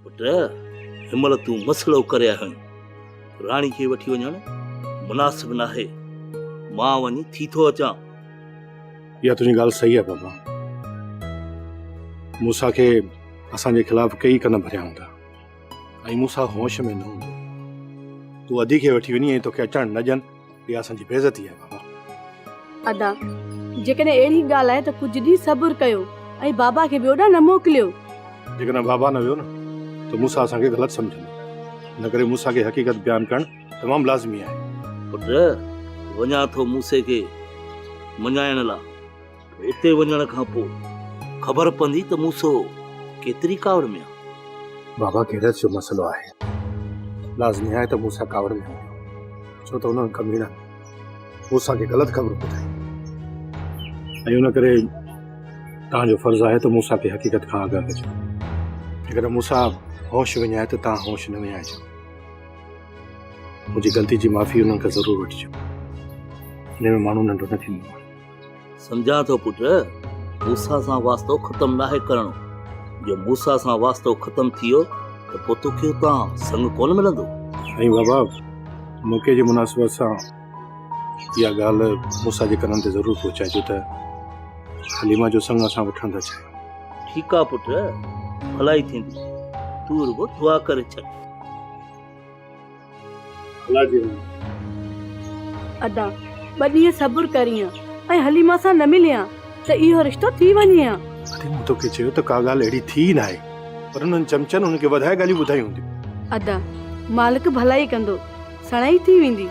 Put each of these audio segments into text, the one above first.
پٽ، هن مهل تون مسئلو ڪري آيو آهين. راڻي کي وٺي وڃڻ مناسب ناهي. مان وڃي ٿي ٿو اچان. اها تنهنجي ڳالهه صحيح آهي بابا. موسيٰ کي اسان جي خلاف ڪيئي ڪن ڀريا هوندا ۽ موسيٰ هوش ۾ نه هوندو. تون ادي کي وٺي وڃي ۽ توکي اچڻ نه ڏين. اها اسان جي بيعزتي آهي بابا. ادا، جيڪڏهن اهڙي ڳالهه آهي ته ڪجهه ڏينهن صبر ڪيو ۽ بابا کي به اوڏانهن نه موڪليو. جيڪڏهن بابا نه ويو نه ته موسيٰ اسان کي غلط سمجهندو. ان ڪري موسيٰ کي حقيقت بيان ڪرڻ تمام لازمي آهي. پٽ، وڃان ٿو موسي کي مڃائڻ لا. اتي وڃڻ کان پوء خبر پوندي ته موسو ڪيتري ڪاوڙ ۾ آ. بابا غيرت جو مسئلو آهي. لازمي آهي ته موسيٰ ڪاوڙ ۾ هوندو ڇو ته انهن ڪميڻن موسيٰ کي غلط خبرون ٻڌايون ۽ ان ڪري توهان جو فرض آهي ته موسيٰ کي حقيقت کان آگاهه ڪجو. جيڪڏهن موسيٰ هوش وڃائي ته توهان هوش نه وڃائجو. منهنجي غلطي جي معافي انهن کان ضرور وٺجو. ان ۾ ماڻهو ننڍو نه ٿيندو آهي. سمجهان ٿو پٽ، موسيٰ سان واسطو ختم ناهي ڪرڻو. جو موسيٰ سان واسطو ختم ٿي ويو ته پوء توکي اتان سڱ ڪونه ملندو. سائين بابا، موقعي جي مناسبت سان اها ڳالهه موسيٰ جي ڪنن تي ضرور پهچائجو ته حليمه جو سڱ اسان وٺڻ ٿا چاهيون. ٺيڪ آ پٽ، ڀلائي ٿيندي. تون رڳو دعا ڪري ڇڏ. الله جي حوالي. ادا ٻه ڏينهن صبر ڪرين ها ۽ حليمه سان نه ملين ها ته اهو رشتو ٿي وڃي ها. ادي مون توکي چيو ته ڪا ڳالهه اهڙي ٿي ئي ناهي پر انهن چمچن هن کي وڌائي ڳالهيون ٻڌايون هونديون. ادا مالڪ ڀلائي ڪندو سڻائي ٿي ويندي.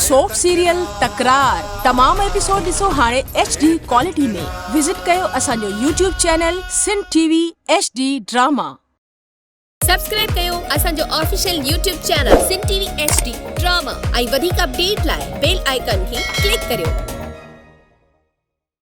سوپ سيريل تڪرار تمام ايپيسوڊ ڏسو هاڻي ايڇ ڊي ڪوالٽي ۾ وزٽ ڪيو اسان جو YouTube channel Sindh T V H D drama. Subscribe ڪيو اسان جو official YouTube channel Sindh T V H D drama ۽ وڌيڪ اپڊيٽ لاء بيل آئيڪان کي ڪلڪ ڪريو.